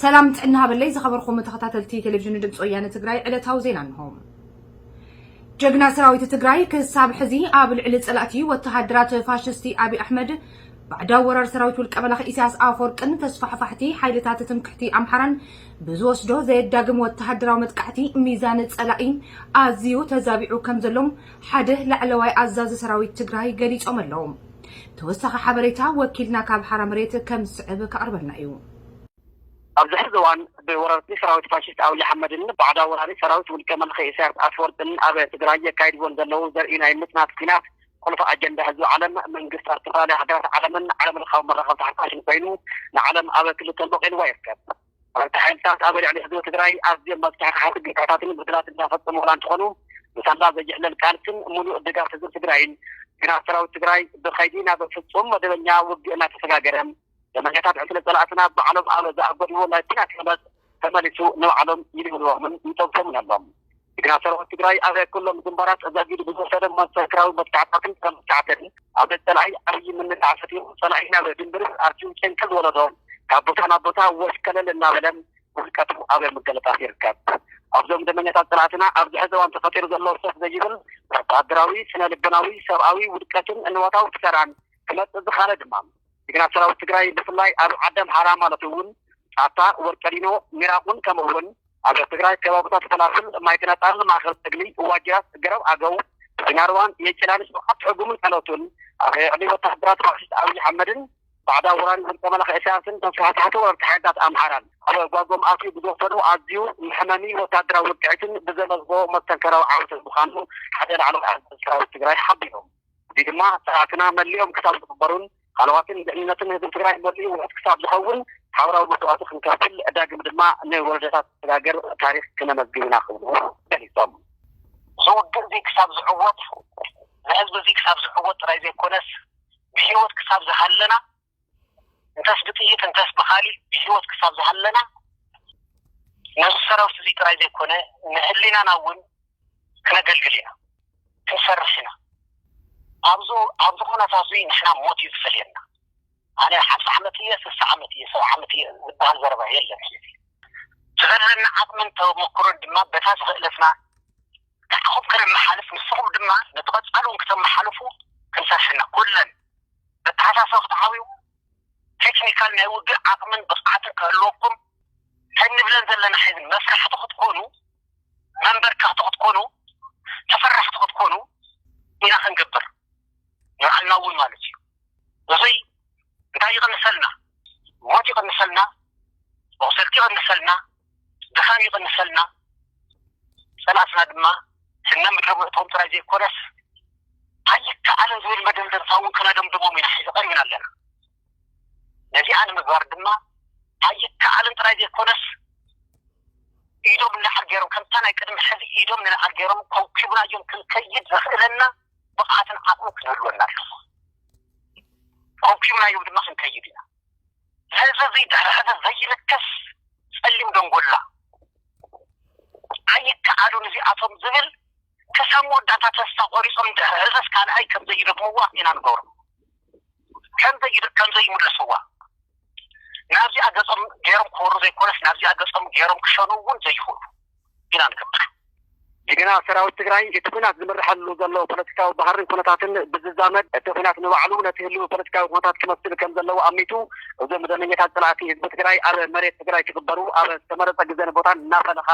ሰላም ጥዕና ሃበለይ ዝኸበርኩም ተኸታተልቲ ቴሌቪዥን ድምፂ ወያነ ትግራይ፣ ዕለታዊ ዜና እንሆ። ጀግና ሰራዊት ትግራይ ክሳብ ሕዚ ኣብ ልዕሊ ጸላእቲ ወተሃደራት ፋሽስቲ ኣብይ ኣሕመድ፣ ባዕዳዊ ወራር ሰራዊት ውልቀ መላኺ ኢሳያስ ኣፈወርቅን ተስፋሕፋሕቲ ሓይልታት ትምክሕቲ ኣምሓራን ብዝወስዶ ዘየዳግም ወተሃደራዊ መጥቃዕቲ፣ ሚዛን ጸላኢ ኣዝዩ ተዛቢዑ ከም ዘሎም ሓደ ላዕለዋይ ኣዛዚ ሰራዊት ትግራይ ገሊጾም ኣለዉ። ተወሳኺ ሓበሬታ ወኪልና ካብ ሓራ መሬት ከም ዝስዕብ ከቕርበልና እዩ። ኣብዚ ሕዚ እዋን ብወረርቲ ሰራዊት ፋሽስት ኣብይ ኣሕመድን ባዕዳዊ ወራሪ ሰራዊት ውልቀ መላኺ ኢሳያስ ኣፈወርቅን ኣብ ትግራይ የካይድዎን ዘለዉ ዘርኢ ናይ ምጽናት ኲናት ቁልፊ ኣጀንዳ ህዝቢ ዓለም፣ መንግስታት ዝተፈላለዩ ሃገራት ዓለምን ዓለም ለኻዊ መራኸብቲ ሓፋሽን ኮይኑ ንዓለም ኣብ ክልተ መቒልዋ ይርከብ። ወረርቲ ሓይልታት ኣብ ልዕሊ ህዝቢ ትግራይ ኣዝዮም መፍትሕታት ግፍዕታትን በደላት እናፈጸሙ ዋላ እንተኾኑ፣ ብሳላ ዘይሕለል ቃልስን ሙሉእ ድጋፍ ህዝቢ ትግራይን ግና ሰራዊት ትግራይ ብኸይዲ ናብ ፍጹም መደበኛ ውግእ እናተሰጋገረ፣ ደመኛታት ዕስለ ጸላእትና ባዕሎም ኣብ ዝኣገድዎ ናይ ኲናት ገመድ ተመሊሱ ንባዕሎም ይልውልዎምን ይጠብሶምን ኣሎ። ጅግና ሰራዊት ትግራይ ኣብ ኩሎም ግንባራት ዘጊዱ ብዝወሰደ መስተንክራዊ መጥቃዕታትን መጥቃዕትን ኣብ ጸላኢ ዓብዪ ምንቃዕ ፈጢሩ፣ ጸላኢ ናብ ድንብርብር ኣትዩ ጨንቂ ዝወለዶ ካብ ቦታ ናብ ቦታ ወሽከለል እናበለ ውድቀቱ ኣብ ምግልባጥ ይርከብ። ኣብዞም ደመኛታት ጸላእትና ኣብዚ ሕዚ እዋን ተፈጢሩ ዘሎ ሰፍ ዘይብል ወታደራዊ፣ ስነ ልቦናዊ፣ ሰብኣዊ ውድቀትን ንዋታዊ ክሳራን ክመጽእ ዝኻለ ድማ ጅግና ሰራዊት ትግራይ ብፍላይ ኣብ ዓዲ ኣምሓራ ማለት እውን ጻታ፣ ወርቀዲኖ፣ ሚራቑን ከምኡ እውን ኣብ ትግራይ ከባብታት ፈላፍል፣ ማይ ተነጣል፣ ማእኸል ተግሊ፣ ዋጅራት፣ ገረብ ኣገው፣ ፊናርዋን፣ የጭላን፣ ሸውዓተ ሕጉምን ካልኦትን ኣብ ልዕሊ ወታደራት ፋሽስት ኣብይ ኣሕመድን ባዕዳዊ ወራሪ ውልቀ መላኺ ኢሳያስን ተስፋሕፋሕቲ ወረርቲ ሓይልታት ኣምሓራን ኣብ ጓጎም ኣትዩ ብዝወሰዶ ኣዝዩ መሕመሚ ወታደራዊ ውቅዒትን ብዘመዝገቦ መስተንከራዊ ዓወትን ምዃኑ ሓደ ላዕለዋይ ኣዛዚ ሰራዊት ትግራይ ሓቢሮም። እዚ ድማ ስርዓትና መሊኦም ክሳብ ዝቕበሩን ሃለዋትን ድሕንነትን ህዝቢ ትግራይ መሊኡ ውሑድ ክሳብ ዝኸውን ሓበራዊ መስዋእቲ ክንከፍል፣ ዳግም ድማ ንወለዶታት ዘሰጋግር ታሪኽ ክነመዝግብ ኢና ክብሉ ገሊጾም። እዚ ውግእ እዚ ክሳብ ዝዕወት፣ ንህዝቢ እዚ ክሳብ ዝዕወት ጥራይ ዘይኮነስ፣ ብህይወት ክሳብ ዝሃለና፣ እንተስ ብጥይት እንተስ ብኻሊእ ብህይወት ክሳብ ዝሃለና፣ ነዚ ሰራዊት እዚ ጥራይ ዘይኮነ፣ ንህሊናና እውን ክነገልግል ኢና፣ ክንሰርሕ ኢና። ኣብዚ ኣብዚ ኩነታት እዚ ንሕና ሞት እዩ ዝፈልየና። ኣነ ሓምሳ ዓመት እየ፣ ስሳ ዓመት እየ፣ ሰብዓ ዓመት እየ ዝበሃል ዘረባ የለን። ዘለና ዓቕምን ተመክሮን ድማ በታ ዝኽእለትና ንዓኹም ከነመሓልፍ፣ ንስኹም ድማ ነቲ ቀጻሊ እውን ክተመሓልፉ ክንሰርሕ ኢና። ኩለን በተሓሳሰብ ክትዓብዩ፣ ቴክኒካል ናይ ውግእ ዓቕምን ብቕዓትን ክህልወኩም፣ ከንብለን ዘለና ሕዚ መስራሕቲ ክትኮኑ፣ መንበርካኽቲ ክትኮኑ፣ ተፈራሕቲ ክትኮኑ ኢና ክንገብር፣ ንባዕልና እውን ማለት እዩ። እዙይ እንታይ ይቕንሰልና? ሞት ይቕንሰልና፣ መቑሰልቲ ይቕንሰልና፣ ድኻም ይቕንሰልና። ጸላእትና ድማ ህነ ምድረ ብእቶም ጥራይ ዘይኮነስ ኣይከኣልን ዝብል መደምደምታ እውን ክነደምድሞም ኢና ሒዚ ቀሪብና ኣለና። ነዚኣ ንምግባር ድማ ኣይከኣልን ጥራይ ዘይኮነስ ኢዶም ንላዕሊ ገይሮም፣ ከምታ ናይ ቅድሚ ሕዚ ኢዶም ንላዕሊ ገይሮም ኮብኪብናዮም ክንከይድ ዘኽእለና ብቕዓትን ዓቕምን ክህልወና ኣለዎ። ኮብኪብናዮም ድማ ክንከይድ ኢና። ህዝቢ እዚ ድሕሪ ሕዚ ዘይልከስ ጸሊም ደንጎላ፣ ኣይከኣሉን እዚኣቶም ዝብል ክሳብ መወዳእታ ተስፋ ቆሪጾም ድሕሪ ሕዝስ ካልኣይ ከም ዘይደግምዋ ኢና ንገብሮም። ከም ዘይድ-፣ ከም ዘይምለስዋ፣ ናብዚኣ ገጾም ገይሮም ክወሩ ዘይኮነስ ናብዚኣ ገጾም ገይሮም ክሸኑ እውን ዘይኽእሉ ኢና ንገብር። ጅግና ሰራዊት ትግራይ እቲ ኲናት ዝምርሐሉ ዘሎ ፖለቲካዊ ባህርን ኩነታትን ብዝዛመድ፣ እቲ ኲናት ንባዕሉ ነቲ ህልዊ ፖለቲካዊ ኩነታት ክመስል ከም ዘለዎ ኣሚቱ፣ እዞም ደመኛታት ጸላእቲ ህዝቢ ትግራይ ኣብ መሬት ትግራይ ክግበሩ ኣብ ዝተመረጸ ግዘን ቦታን እናፈለኻ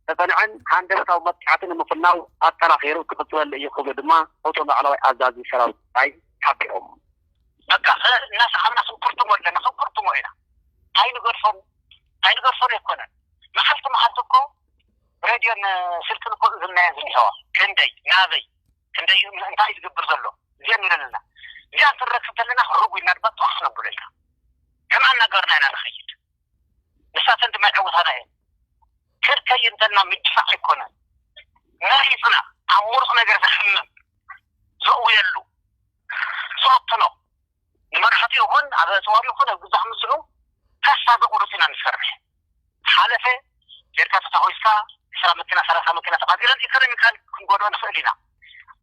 ተጸንዐን ሃንደበታዊ መጥቃዕቲ ንምፍናው ኣጠናኺሩ ክቕጽለሉ እዩ ክብሉ ድማ እቶም ላዕለዋይ ኣዛዚ ሰራዊት ትግራይ ሓቢሮም። በቃ፣ ኸ-፣ እናሰዓብና ክንኩርትሞ ኣለና፣ ክንኩርትሞ ኢና። ኣይንገድፎን፣ ኣይንገድፎን ኣይኮነን። መዓልቲ መዓልቲ እኮ ሬድዮን ስልክን እኮ እዝናዮ ዝኒሀዋ። ክንደይ፣ ናበይ፣ ክንደይ፣ እንታይ እዩ ዝገብር ዘሎ? እዚኣ ንብለልና። እዚኣ ክንረክብ ከለና፣ ርጉ ኢልና ድማ ጥዋሕ ክነብሎ ኢና። ከም ኣናገርና ኢና ንኸይድ። ንሳተን ድማ ይዕውታና እየን። ክንከይድ እንተልና ምድፋዕ ኣይኮነን። መሪጽና፣ ኣብ ምሩቕ ነገር ዝሓምም፣ ዘእውየሉ፣ ዝፍትኖ፣ ንመራሕቲ ይኹን ኣብ ኣጽዋር ይኹን ኣብ ግዛዕ ምስዑ ተስፋ ዘቑርጽ ኢና ንሰርሕ። ሓለፈ ጌርካ ተታኾስካ ዕስራ መኪና፣ ሰላሳ መኪና ተቓጺለን ኢኮኖሚካል ክንጎድኦ ንኽእል ኢና።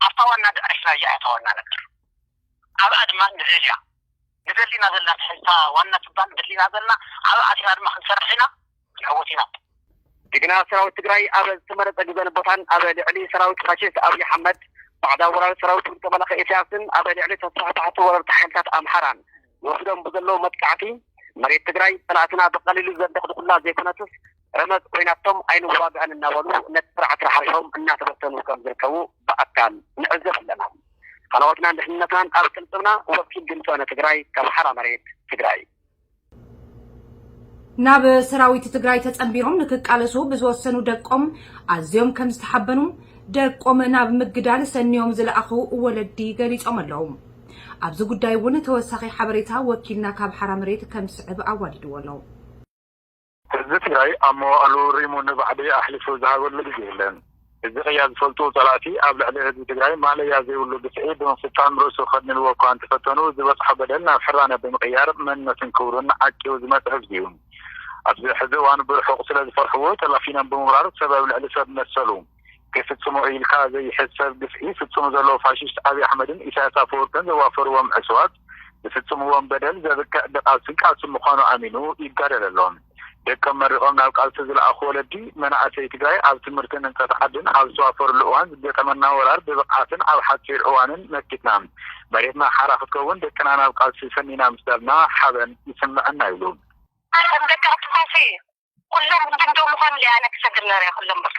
ኣብታ ዋና ድዕሪፍና እያ እታ ዋና ነገር። ኣብኣ ድማ ንደልያ። ንደሊና ዘለና ትሕዝታ ዋና ትባል ንደሊና ዘለና ኣብኣ ኣቲና ድማ ክንሰርሕ ኢና። ክንዕወት ኢና። ጅግና ሰራዊት ትግራይ ኣብ ዝተመረጸ ግዘን ቦታን ኣብ ልዕሊ ሰራዊት ፋሽስት ኣብይ ኣሕመድ ባዕዳዊ ወራሪ ሰራዊት ውልቀ መላኺ ኢሳያስን ኣብ ልዕሊ ተስፋሕፋሕቲ ወረርቲ ሓይልታት ኣምሓራን ዝወስዶም ብዘለዉ መጥቃዕቲ መሬት ትግራይ ጸላእትና ብቐሊሉ ዘንደኽድኹላ ዘይኮነትስ ረመጽ ኮይናቶም ኣይንዋጋእን እናበሉ ነቲ ስርዓት ራሕሪሖም እናተበተኑ ከም ዝርከቡ ብኣካል ንዕዘብ ኣለና። ሃለዋትናን ድሕንነትናን ኣብ ቅልጽምና። ወኪል ድምፂ ወነ ትግራይ ካብ ሓራ መሬት ትግራይ። ናብ ሰራዊት ትግራይ ተጸንቢሮም ንክቃለሱ ብዝወሰኑ ደቆም ኣዝዮም ከም ዝተሓበኑ ደቆም ናብ ምግዳል ሰንዮም ዝለኣኹ ወለዲ ገሊጾም ኣለዉ። ኣብዚ ጉዳይ እውን ተወሳኺ ሓበሬታ ወኪልና ካብ ሓራ መሬት ከም ስዕብ ኣዋዲድዎ ኣሎ። ህዝቢ ትግራይ ኣብ መዋእሉ ሪሙ ንባዕዲ ኣሕሊፉ ዝሃበሉ ግዜ የለን። እዚ ቅያ ዝፈልጡ ፀላእቲ ኣብ ልዕሊ ህዝቢ ትግራይ ማእለያ ዘይብሉ ግፍዒ ብምፍፃም ርእሱ ከድንልዎ እኳ እንተፈተኑ ዝበፅሖ በደል ናብ ሕራነ ብምቅያር መንነቱን ክብሩን ዓቂቡ ዝመፀ ህዝቢ እዩ። ኣብዚ ሕዚ እዋን ብርሑቕ ስለ ዝፈርሕዎ ተላፊኖም ብምውራር ሰብ ኣብ ልዕሊ ሰብ መሰሉ ክፍፅሙ ኢልካ ዘይሕሰብ ግፍዒ ፍፅሙ ዘለዉ ፋሽስት ኣብይ ኣሕመድን ኢሳያስ ኣፈወርቅን ዘዋፈርዎም ዕፅዋት ዝፍፅምዎም በደል ዘብቅዕ ብቃልስን ቃልስን ምዃኑ ኣሚኑ ይጋደል ኣሎ። ደቆም መሪቖም ናብ ቃልሲ ዝለኣኹ ወለዲ መናእሰይ ትግራይ ኣብ ትምህርትን ህንፀት ዓድን ኣብ ዝተዋፈርሉ እዋን ዝገጠመና ወራር ብብቕዓትን ኣብ ሓፂር እዋንን መኪትና መሬትና ሓራ ክትከውን ደቅና ናብ ቃልሲ ሰኒና ምስዳድና ሓበን ይስምዐና ይብሉ። ከም ደቂ ኣጥፋሲ ኩሎም እንድምዶ ምዃኑ ሊኣነ ክሰግር ነርያ ኩሎም በቃ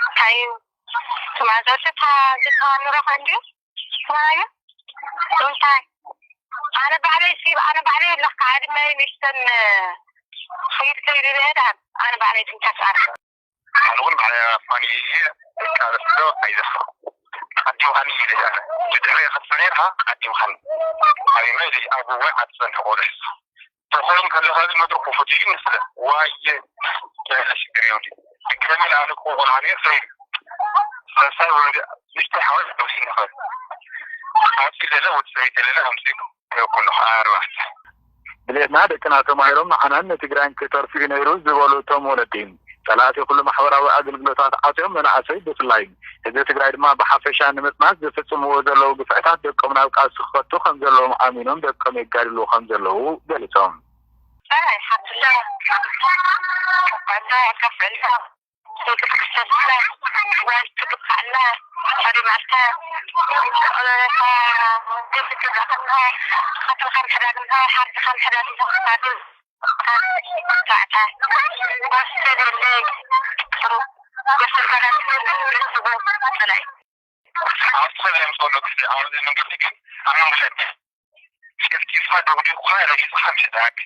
እንታይ ትማዘርቲ ታዝልካ ንረኻ እንዲዩ ትማየ እንታይ ኣነ ባዕለይ ሲ ኣነ ባዕለይ ኣለካ ዕድመይ ንሽተን ኸይድ ከይድ ይብሄድ ኣነ ባዕለይ ትንታስ ኣርፍ ኣነ እውን ባዕለይ ኣፋኒ እየ ደቂ ኣንስትዮ ኣይዘፍሩ ኣዲምኻኒ ኢለ ኣነ ብድሕሪ ከስብ ነርካ ኣዲምኻኒ ኣቢመ ኢለ ኣብ ወይ ዓዲ ፀንሐ ቆልሕ ተኾይን ከለኻ ግን መድረኹ ፈትዩ ይመስለ ዋየ ያለ ሽግር የውዲ ድጋሚ ለኣለ ቆቆል ዓብየ ሰይ ሰሳይ ወዲ ምሽተ ሓወይ ደውሲ ነኸል ካብሲ ለለ ወዲ ሰበይተ ለለ ኣምሲሉ ኩሉ ኣርባዕተ ድሌትና ደቅና ተማሂሮም ንዓናን ንትግራይን ክተርፉ እዩ ነይሩ ዝበሉ እቶም ወለዲ ፀላእቲ ኩሉ ማሕበራዊ ኣገልግሎታት ዓፅዮም መናእሰይ ብፍላይ ህዝቢ ትግራይ ድማ ብሓፈሻ ንምፅናት ዝፍፅምዎ ዘለዉ ግፍዕታት ደቆም ናብ ቃልሲ ክኸቱ ከም ዘለዎም ኣሚኖም ደቆም የጋድሉ ከም ዘለዉ ገሊፆም። ሰብኣይ ሓፍትለ ባዛ ከፍዕልካ ቤተክርስትያንካ ጓል ትግባዕና ፈሪማልካ ትግባዕና ሓድካ ምሕዳግና ሓድካ ምሕዳግና ኣብቲ ሰብ ዘምፀሎ ግፍዒ ኣብዚ መንግስቲ ግን ኣብ መንጎ ሰብ ጨፍጭፍካ ደብዲብካ ረጊፅካ ምሕዳግ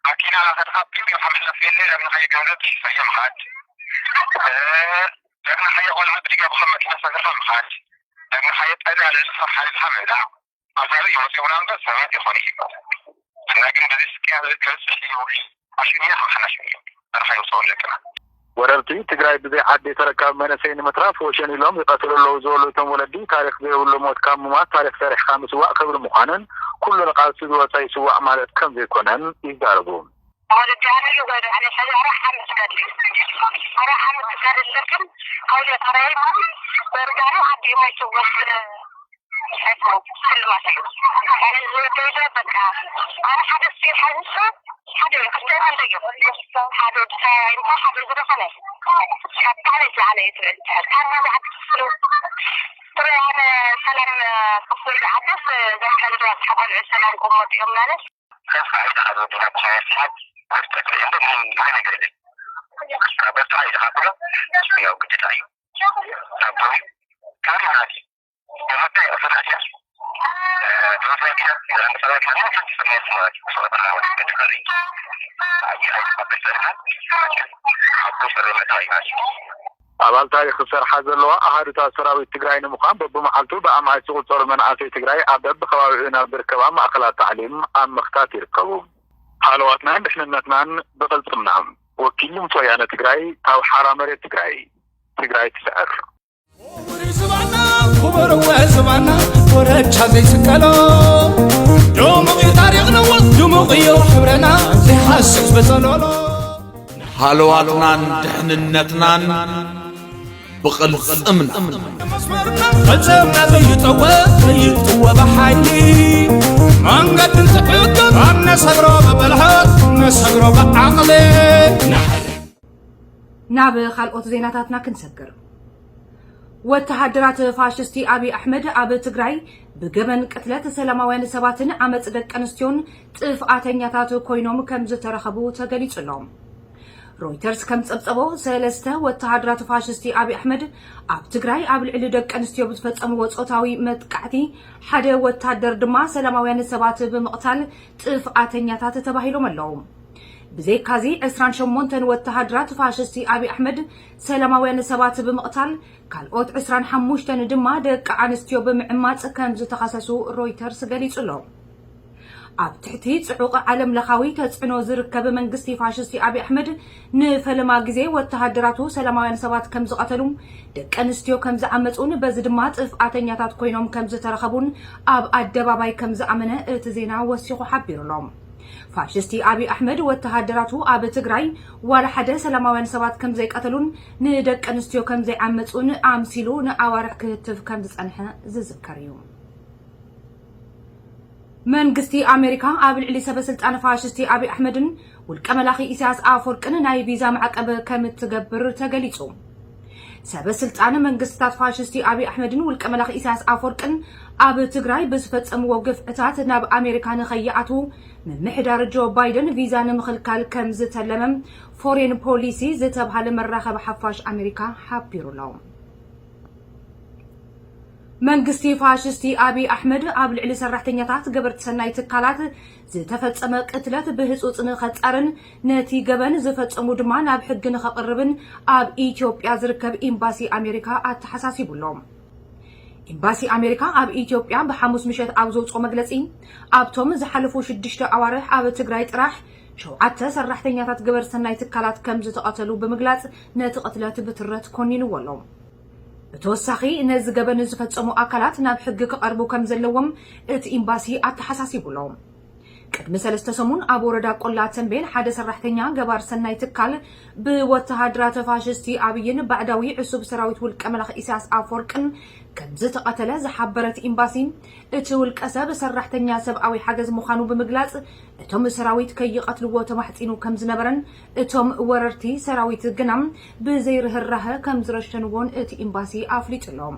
መኪና ናኸድካ ቢቢኻ ምሕላፍ የለ ለምንኻየ ገንዘብ ትሕፈዮ ምኻድ ለምንኻየ ቆልዓ ብድጋብኻ መኪና ሰግርካ ምኻድ ለምንኻየ ጠዳ ልዕልኻ ሓልልካ ምእላዕ ኣዛሪ ይወፅኡና እምበር ሰባት ይኾኑ እዩ እና ግን በዚ ስቅያ ዝከስሕ ይውል ኣሽሚያ ሓሓናሽ እዩ በረኻ ይውፅኦ ኣለቅና ወረርቲ ትግራይ ብዘይ ዓዲ ተረካቢ መንእሰይ ንምትራፍ ወሸን ኢሎም ይቐትሉ ኣለዉ ዝበሉ እቶም ወለዲ ታሪክ ዘይብሉ ሞት ካብ ምሟት ታሪክ ሰሪሕካ ምስዋእ ክብሪ ምዃንን ኩሉ ንቃልሲ ዝወፀ ይስዋእ ማለት ከም ዘይኮነን ይዛረቡ። ወለዲ ኣነ እዩ ወደ ኣነ ሕዚ ኣርባዓ ዓመት ትጋድል ኣርባዓ ዓመት ትጋድል ለክን ኣውለ ተራይ ወርዳኑ ዓዲ ይመይትወስ ሓደ ሓደ ሓደ ዝረኸነ ካብታ ዓለይቲ ዓለይቲ ጥረ ኣነ ሰላም ክፍል ዓደስ ዘካልዶ ኣስሓቆልዑ ሰላም ክመጡ እዮም ማለት ከፍ ዓዲ ዓዶ ድና ብኸዋስሓት ኣብ ጠቅሪ እንደ ናይ ነገር ካብ በርታ ኢልካ ብሎ ያው ግድታ እዩ ካብ ካሪ ናቲ ኣባል ታሪክ ዝሰርሓ ዘለዋ ኣሃዱታት ሰራዊት ትግራይ ንምዃን በብመዓልቱ ብኣማኢት ዝቑፀሩ መናእሰይ ትግራይ ኣብ በብከባቢኡ ናብ ዝርከባ ማእኸላት ታዕሊም ኣብ ምኽታት ይርከቡ። ሃለዋትናን ድሕንነትናን ብቕልፅምና። ወኪል ድምፂ ወያነ ትግራይ ካብ ሓራ መሬት ትግራይ። ትግራይ ትስዕር። ዝባና ክቡርወ ዝባና ወረቻ ዘይስቀሎ ድሙቕ እዩ ታሪኽና ድሙቕ እዩ ሕብረና ዘይሓስስ በጸሎሎ ሃለዋትናን ድሕንነትናን ብቕልጽምና መስመርና ፈጸምና ዘይጠወ ዘይጥወ ብሓይሊ መንገድን ዝሕግር ኣብ ነሰግሮ ብብልሃት ነሰግሮ ብዓቕሊ። ናብ ካልኦት ዜናታትና ክንሰግር። ወተሃደራት ፋሽስቲ ኣብይ ኣሕመድ ኣብ ትግራይ ብገበን ቅትለት ሰላማውያን ሰባትን ዓመፅ ደቂ ኣንስትዮን ጥፍኣተኛታት ኮይኖም ከም ዝተረኸቡ ተገሊጹ ኣሎ። ሮይተርስ ከም ጸብጸቦ፣ ሰለስተ ወተሃደራት ፋሽስቲ ኣብይ ኣሕመድ ኣብ ትግራይ ኣብ ልዕሊ ደቂ ኣንስትዮ ብዝፈጸምዎ ጾታዊ መጥቃዕቲ ሓደ ወታደር ድማ ሰላማውያን ሰባት ብምቕታል ጥፍኣተኛታት ተባሂሎም ኣለዉ። ብዘይካዚ ዕስራን ሸሞንተን ወተሃደራት ፋሽስቲ ኣብይ ኣሕመድ ሰላማውያን ሰባት ብምቕታል ካልኦት ዕስራን ሓሙሽተን ድማ ደቂ ኣንስትዮ ብምዕማፅ ከም ዝተኸሰሱ ሮይተርስ ገሊጹ ኣሎ። ኣብ ትሕቲ ጽዑቕ ዓለም ለኻዊ ተጽዕኖ ዝርከብ መንግስቲ ፋሽስቲ ኣብይ ኣሕመድ ንፈለማ ግዜ ወተሃደራቱ ሰላማውያን ሰባት ከም ዝቐተሉ፣ ደቂ ኣንስትዮ ከም ዝዓመጹን በዚ ድማ ጥፍኣተኛታት ኮይኖም ከም ዝተረኸቡን ኣብ ኣደባባይ ከም ዝኣመነ እቲ ዜና ወሲኹ ሓቢሩ ኣሎ። ፋሽስቲ ኣብይ ኣሕመድ ወተሃደራቱ ኣብ ትግራይ ዋላ ሓደ ሰላማውያን ሰባት ከም ዘይቀተሉን ንደቂ ኣንስትዮ ከም ዘይዓመጹን ኣምሲሉ ንኣዋርሕ ክህትፍ ከም ዝጸንሐ ዝዝከር እዩ። መንግስቲ ኣሜሪካ ኣብ ልዕሊ ሰበ ስልጣን ፋሽስቲ ኣብይ ኣሕመድን ውልቀ መላኺ ኢሳያስ ኣፈወርቅን ናይ ቪዛ ማዕቀብ ከም እትገብር ተገሊጹ። ሰበ ስልጣን መንግስትታት ፋሽስቲ ኣብይ ኣሕመድን ውልቀ መላኺ ኢሳያስ ኣፈወርቅን ኣብ ትግራይ ብዝፈጸምዎ ግፍዕታት ናብ ኣሜሪካ ንኸይኣትዉ ምምሕዳር ጆ ባይደን ቪዛ ንምኽልካል ከም ዝተለመ ፎሬን ፖሊሲ ዝተብሃለ መራኸቢ ሓፋሽ ኣሜሪካ ሓቢሩ ኣሎ። መንግስቲ ፋሽስቲ ኣብይ ኣሕመድ ኣብ ልዕሊ ሰራሕተኛታት ገበርቲ ሰናይ ትካላት ዝተፈጸመ ቅትለት ብህጹጽ ንኸጻርን ነቲ ገበን ዝፈጸሙ ድማ ናብ ሕጊ ንኸቕርብን ኣብ ኢትዮጵያ ዝርከብ ኤምባሲ ኣሜሪካ ኣተሓሳሲቡ ኣሎ። ኤምባሲ ኣሜሪካ ኣብ ኢትዮጵያ ብሓሙስ ምሸት ኣብ ዘውፅኦ መግለፂ፣ ኣብቶም ዝሓለፉ ሽዱሽተ ኣዋርሕ ኣብ ትግራይ ጥራሕ ሸውዓተ ሰራሕተኛታት ገበርቲ ሰናይ ትካላት ከም ዝተቐተሉ ብምግላፅ ነቲ ቅትለት ብትረት ኮኒንዎ ኣሎ። ብተወሳኺ ነዚ ገበን ዝፈፀሙ ኣካላት ናብ ሕጊ ክቐርቡ ከም ዘለዎም እቲ ኤምባሲ ኣተሓሳሲቡ ኣሎ። ቅድሚ ሰለስተ ሰሙን ኣብ ወረዳ ቆላ ተንቤን ሓደ ሰራሕተኛ ገባር ሰናይ ትካል ብወተሃደራት ፋሽስቲ ኣብይን ባዕዳዊ ዕሱብ ሰራዊት ውልቀ መላኺ ኢሳያስ ኣፈወርቅን ከም ዝተቐተለ ዝሓበረ እቲ ኤምባሲ፣ እቲ ውልቀ ሰብ ሰራሕተኛ ሰብኣዊ ሓገዝ ምዃኑ ብምግላፅ፣ እቶም ሰራዊት ከይቐትልዎ ተማሕፂኑ ከም ዝነበረን እቶም ወረርቲ ሰራዊት ግና ብዘይርህራሀ ከም ዝረሸንዎን እቲ ኤምባሲ ኣፍሊጡ ኣሎ።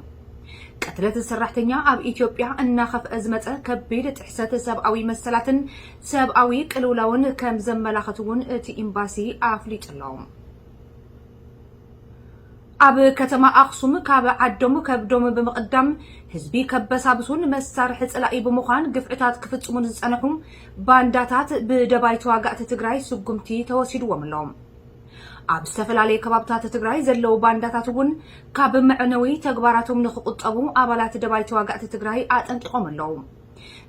ቅትለት ሰራሕተኛ ኣብ ኢትዮጵያ እናኸፍአ ዝመፀ ከቢድ ጥሕሰት ሰብኣዊ መሰላትን ሰብኣዊ ቅልውላውን ከም ዘመላኽት እውን እቲ ኤምባሲ ኣፍሊጡ ኣሎ። ኣብ ከተማ ኣኽሱም ካብ ዓዶም ከብዶም ብምቕዳም ህዝቢ ከበሳብሱን መሳርሒ ፀላኢ ብምዃን ግፍዕታት ክፍፅሙን ዝፀንሑ ባንዳታት ብደባይ ተዋጋእቲ ትግራይ ስጉምቲ ተወሲድዎም ኣሎ። ኣብ ዝተፈላለየ ከባብታት ትግራይ ዘለዉ ባንዳታት እውን ካብ መዕነዊ ተግባራቶም ንክቁጠቡ ኣባላት ደባይ ተዋጋእቲ ትግራይ ኣጠንቂቖም ኣለዉ።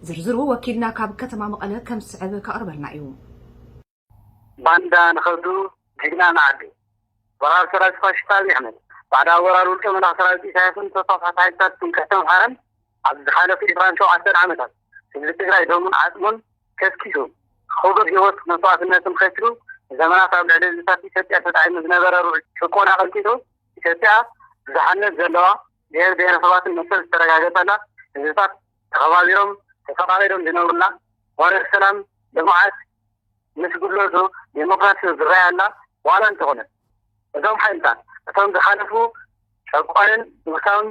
ዝርዝሩ ወኪልና ካብ ከተማ መቐለ ከም ዝስዕብ ከቕርበልና እዩ። ባንዳ ንኸብዱ ጅግና ንዓዱ። ወራር ሰራዊት ፋሽስት ኣብይ ኣሕመድ ባዕዳዊ ወራር ውልቀ መላኺ ሰራዊት ኢሳያስን ተስፋፋት ሓይልታት ትምክሕቲ ኣምሓራን ኣብ ዝሓለፉ ዕስራን ሸውዓተን ዓመታት ህዝቢ ትግራይ ደሙን ዓፅሙን ከስኪሱ ክቡር ህይወት መስዋእትነትን ከፊሉ ንዘመናት ኣብ ልዕሊ ህዝብታት ኢትዮጵያ ተጣዒሙ ዝነበረ ርዑይ ጭቆና ቀንጢጡ ኢትዮጵያ ብዙሓነት ዘለዋ ብሄር ብሄረሰባትን መሰል ዝተረጋገፀላ ህዝብታት ተኸባቢሮም ተፈቓቒዶም ዝነብሩላ ወረ ሰላም ልምዓት ምስ ጉድለቱ ዴሞክራሲ ዝረኣየላ ዋላ እንተኾነ እዞም ሓይልታት እቶም ዝሓለፉ ጨቋንን ንጉሳውን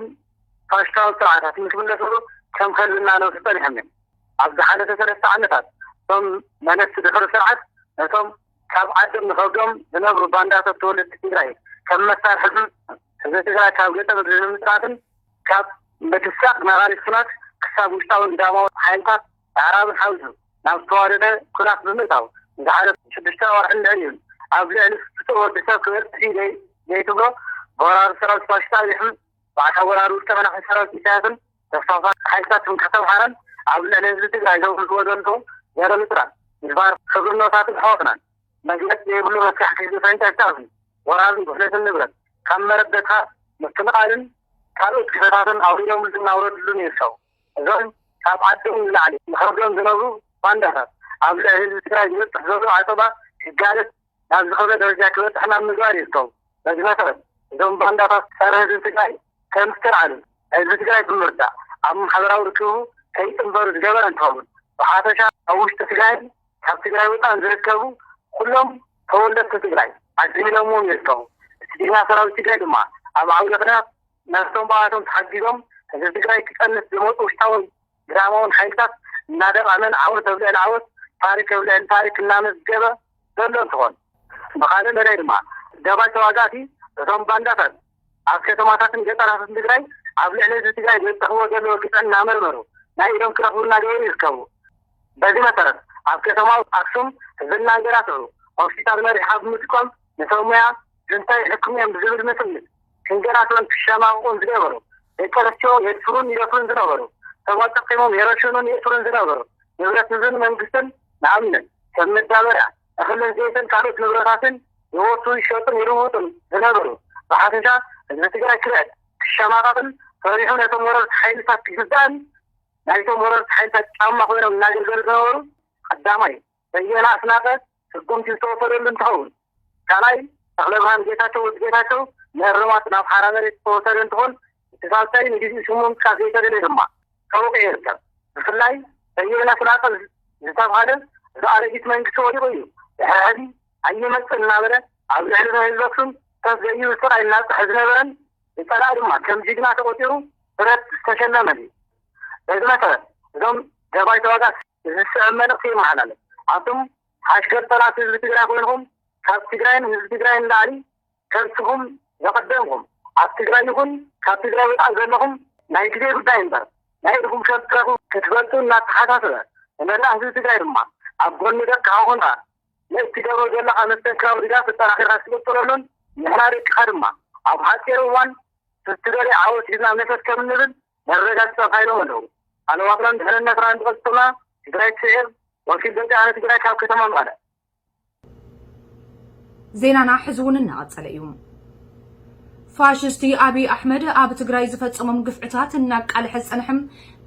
ፋሽስታውን ስርዓታት ምስ ምለስሉ ከም ከልቢ እናነብሱ ፀኒሖም እዮም። ኣብ ዝሓለፈ ሰለስተ ዓመታት እቶም መለስቲ ድሕሪ ስርዓት ነቶም ካብ ዓዶም ንኸብዶም ዝነብሩ ባንዳታት ተወለድቲ ትግራይ ከም መሳርሒ ህዝቢ ትግራይ ካብ ገፀ ምድሪ ንምፅራትን ካብ ምድሳቕ ነቓሪት ኩናት ክሳብ ውሽጣውን ግዳማዊ ሓይልታት ኣዕራብን ሓዊሱ ናብ ዝተዋደደ ኩናት ብምእታው ንዝሓለፉ ሽዱሽተ ኣዋርሕን ልዕሊኡን ኣብ ልዕሊ ፍጡር ወዲ ሰብ ክበፅሕ እዩ ዘይ- ዘይትብሎ ብወራሪ ሰራዊት ፋሽስት ኣብይ ኣሕመድ ባዕዳዊ ወራሪ ውልቀ መላኺ ሰራዊት ኢሳያስን ተስፋፋት ሓይልታት ትምክሕቲ ኣምሓራን ኣብ ልዕሊ ህዝቢ ትግራይ ዘውርድዎ ዘለዉ ዘረ ምፅራር ምግባር ክብርኖታትን ኣሕዋትናን መግለፂ ዘይብሉ ረሳሕ ክህዚ ፈንጫ ይጻብን ወራርን ብኽነትን ንብረት ካብ መረበትካ ምፍንቓልን ካልኦት ክፍታትን ኣውሪዶም እናውረድሉን ይርከቡ። እዞም ካብ ዓዶም ንላዕሊ ንኸብዶም ዝነብሩ ባንዳታት ኣብ ልዕሊ ህዝቢ ትግራይ ዝበፅሕ ዘሎ ዓፀባ ክጋለጥ ናብ ዝኸበደ ደረጃ ክበፅሕ ናብ ምግባር ይርከቡ። በዚ መሰረት እዞም ባንዳታት ፀረ ህዝቢ ትግራይ ከም ዝተልዓሉ ህዝቢ ትግራይ ብምርዳእ ኣብ ማሕበራዊ ርክቡ ከይፅንበሩ ዝገበረ እንትኸውን ብሓፈሻ ኣብ ውሽጢ ትግራይ ካብ ትግራይ ወፃእ ዝርከቡ ኩሎም ተወለድቲ ትግራይ ኣዝሚሎምዎም ይርከቡ። እቲ ጅግና ሰራዊት ትግራይ ድማ ኣብ ዓውደ ኩናት ነቶም ብኣቶም ተሓጊዞም ህዝቢ ትግራይ ክፀንት ዝመፁ ውሽጣውን ግዳማውን ሓይልታት እናደቐመን ዓወት ኣብ ልዕሊ ዓወት ታሪክ ኣብ ልዕሊ ታሪክ እናመዝገበ ዘሎ እንትኾን ብኻልእ መዳይ ድማ ደባይ ተዋጋእቲ እቶም ባንዳታት ኣብ ከተማታትን ገጠራትን ትግራይ ኣብ ልዕሊ ህዝቢ ትግራይ ዘብፅሕዎ ዘለዎ ግፍዒ እናመርመሩ ናይ ኢዶም ክረኽቡ እናገበሩ ይርከቡ። በዚ መሰረት ኣብ ከተማ ኣክሱም ህዝብና እንገላትዑ ሆስፒታል መሪሓ ብምጥቆም ንሰብ ሙያ ጁንታ ይሕክሙ እዮም ብዝብል ምስምት ክንገላትዑን ክሸማቕቁን ዝገበሩ ደቂ ኣንስትዮ የድፍሩን ይደፍሩን ዝነበሩ ሰባት ጠቂሞም የረሽኑን የእስሩን ዝነበሩ ንብረት ህዝብን መንግስትን ንኣብነት ከም መዳበርያ እኽልን ዘይትን ካልኦት ንብረታትን ይወስዱ ይሸጡን ይልውጡን ዝነበሩ ብሓፈሻ ህዝቢ ትግራይ ክርዕድ ክሸማቐቕን ፈሪሑ ነቶም ወረርቲ ሓይልታት ክግዛእን ናይቶም ወረርቲ ሓይልታት ጫማ ኮይኖም እናገልገሉ ዝነበሩ ቀዳማይ በየነ ኣስናቀ ስጉምቲ ዝተወሰደሉ እንትኸውን ካልኣይ ተኽለብርሃን ጌታቸው ወዲ ጌታቸው ንእርማት ናብ ሓራ መሬት ዝተወሰደ እንትኾን እቲ ሳልሳይ ንግዜኡ ሽሙ ምጥቃስ ዘይተደልየ ድማ ተወቂዑ ይርከብ። ብፍላይ በየነ ኣስናቀ ዝተብሃለ እዚ ኣረጊት መንግስቲ ወዲቑ እዩ ድሕሪ ሕዚ ኣይመፅእ እናበለ ኣብ ልዕሊ ህዝቢ ኣክሱም ተፍ ዘይብል ስቃይ እናብፅሐ ዝነበረን ዝፀላእ ድማ ከም ጅግና ተቆፂሩ ብረት ዝተሸለመን እዩ። በዚ መሰረት እዞም ደባይ ተዋጋእቲ እዚ ዝስዕብ መልእኽቲ የመሓላልፍ። ኣቱም ሓሽከር ጠላት ህዝቢ ትግራይ ኮይንኹም ካብ ትግራይን ህዝቢ ትግራይን ንላዕሊ ከርስኹም ዘቐደምኹም ኣብ ትግራይ ይኹን ካብ ትግራይ ወፃእ ዘለኹም ናይ ግዜ ጉዳይ እምበር ናይ ኢድኩም ከም ትረኽቡ ክትፈልጡ እናተሓሳሰበ ንመላእ ህዝቢ ትግራይ ድማ ኣብ ጎኒ ደቅኻ ኮንካ ንእትገብሮ ዘለኻ መስተንክራዊ ድጋፍ ኣጠናኺርካ ክትቅፅለሉን ንሕና ደቅኻ ድማ ኣብ ሓፂር እዋን ትትደልዮ ዓወት ሒዝና መሰስ ከም እንብል መረጋገፂ ኣካይዶም ኣለዉ። ሃለዋትናን ድሕንነትናን ዝቐፅልና ትግራይ ትስዕር ወኪል ደቂ ኣነ ትግራይ ካብ ከተማ መቐለ። ዜናና ሕዚ እውን እናቐጸለ እዩ። ፋሽስቲ ኣብይ ኣሕመድ ኣብ ትግራይ ዝፈጸሞም ግፍዕታት እናቃልሐ ዝጸንሐ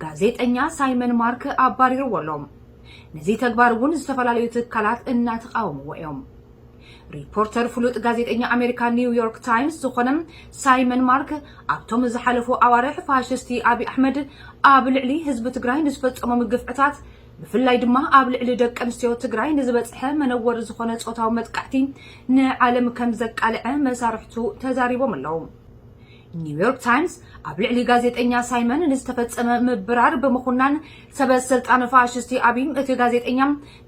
ጋዜጠኛ ሳይመን ማርክ ኣባሪርዎ ኣሎ። ነዚ ተግባር እውን ዝተፈላለዩ ትካላት እናተቃወምዎ እዮም። ሪፖርተር ፍሉጥ ጋዜጠኛ ኣሜሪካ ኒውዮርክ ታይምስ ዝኾነ ሳይመን ማርክ ኣብቶም ዝሓለፉ ኣዋርሕ ፋሽስቲ ኣብይ ኣሕመድ ኣብ ልዕሊ ህዝቢ ትግራይ ንዝፈጸሞም ግፍዕታት ብፍላይ ድማ ኣብ ልዕሊ ደቂ ኣንስትዮ ትግራይ ንዝበፅሐ መነወሪ ዝኾነ ፆታዊ መጥቃዕቲ ንዓለም ከም ዘቃልዐ መሳርሕቱ ተዛሪቦም ኣለዉ። ኒውዮርክ ታይምስ ኣብ ልዕሊ ጋዜጠኛ ሳይመን ንዝተፈፀመ ምብራር ብምኹናን ሰበ ስልጣን ፋሽስቲ ኣብይ እቲ ጋዜጠኛ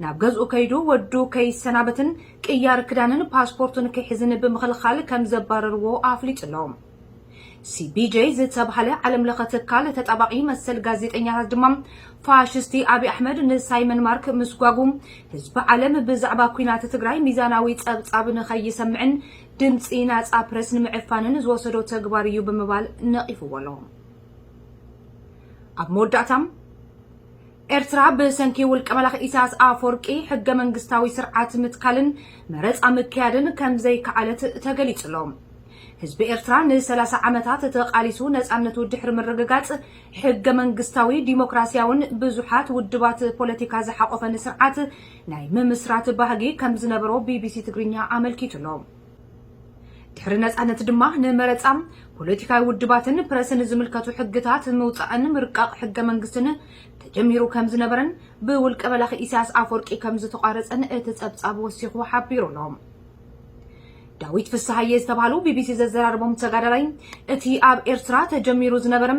ናብ ገዝኡ ከይዱ ወዱ ከይሰናበትን ቅያር ክዳንን ፓስፖርቱን ከይሕዝን ብምኽልኻል ከም ዘባረርዎ ኣፍሊጡ ኣሎ። ሲቢጄ ዝተብሃለ ዓለም ለኸ ትካል ተጣባቒ መሰል ጋዜጠኛታት ድማ ፋሽስቲ ኣብይ ኣሕመድ ንሳይመን ማርክ ምስጓጉ ህዝቢ ዓለም ብዛዕባ ኲናት ትግራይ ሚዛናዊ ጸብጻብ ንኸይሰምዕን ድምፂ ናፃ ፕረስ ንምዕፋንን ዝወሰዶ ተግባር እዩ ብምባል ነቒፍዎ ኣሎ። ኣብ መወዳእታ ኤርትራ ብሰንኪ ውልቀ መላኺ ኢሳያስ ኣፈወርቂ ሕገ መንግስታዊ ስርዓት ምትካልን መረፃ ምክያድን ከም ዘይከኣለት ተገሊጹ ኣሎ። ህዝቢ ኤርትራ ን30 ዓመታት ተቓሊሱ ነጻነቱ ድሕሪ ምርግጋጽ ሕገ መንግስታዊ ዲሞክራሲያውን ብዙሓት ውድባት ፖለቲካ ዝሓቆፈን ስርዓት ናይ ምምስራት ባህጊ ከም ዝነበሮ ቢቢሲ ትግርኛ ኣመልኪቱ ኣሎ። ድሕሪ ነጻነት ድማ ንመረጻ ፖለቲካዊ ውድባትን ፕረስን ዝምልከቱ ሕግታት ምውጻእን ምርቃቕ ሕገ መንግስትን ተጀሚሩ ከም ዝነበረን ብውልቀ መላኺ ኢሳያስ ኣፈወርቂ ከም ዝተቋረጸን እቲ ጸብጻብ ወሲኹ ሓቢሩ ኣሎ። ዳዊት ፍስሃየ ዝተባህሉ ቢቢሲ ዘዘራረቦም ተጋዳላይ እቲ ኣብ ኤርትራ ተጀሚሩ ዝነበረ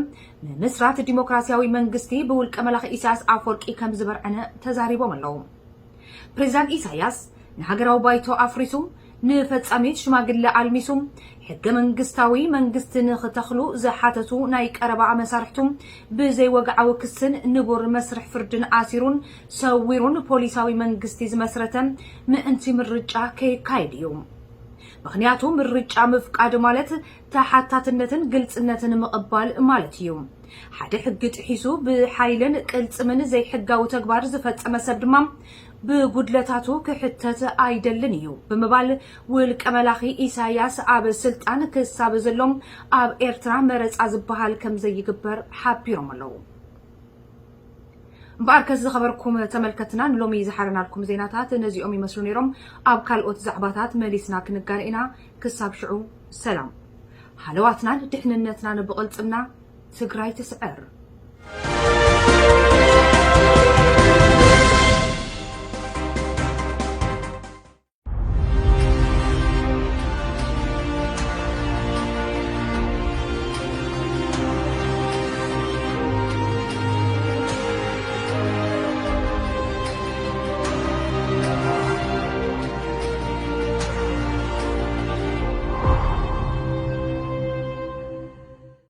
ምምስራት ዲሞክራሲያዊ መንግስቲ ብውልቀ መላኺ ኢሳያስ ኣፈወርቂ ከም ዝበርዐነ ተዛሪቦም ኣለዉ። ፕሬዚዳንት ኢሳያስ ንሃገራዊ ባይቶ ኣፍሪሱ ንፈጻሚት ሽማግለ ኣልሚሱ ሕገ መንግስታዊ መንግስቲ ንክተኽሉ ዝሓተቱ ናይ ቀረባ መሳርሕቱ ብዘይወግዓዊ ክስን ንቡር መስርሕ ፍርድን ኣሲሩን ሰዊሩን ፖሊሳዊ መንግስቲ ዝመስረተ ምእንቲ ምርጫ ከይካየድ እዩ። ምኽንያቱ ምርጫ ምፍቃድ ማለት ተሓታትነትን ግልጽነትን ምቕባል ማለት እዩ። ሓደ ሕጊ ጥሒሱ ብሓይልን ቅልጽምን ዘይሕጋዊ ተግባር ዝፈጸመ ሰብ ድማ ብጉድለታቱ ክሕተት ኣይደልን እዩ ብምባል ውልቀ መላኺ ኢሳያስ ኣብ ስልጣን ክሳብ ዘሎም ኣብ ኤርትራ መረጻ ዝበሃል ከም ዘይግበር ሓቢሮም ኣለዉ። እምበኣርከስ ዝኸበርኩም ተመልከትና ንሎሚ ዝሓረናልኩም ዜናታት ነዚኦም ይመስሉ ነይሮም። ኣብ ካልኦት ዛዕባታት መሊስና ክንጋነ ኢና። ክሳብ ሽዑ ሰላም። ሃለዋትናን ድሕንነትናን ብቕልጽምና ትግራይ ትስዕር።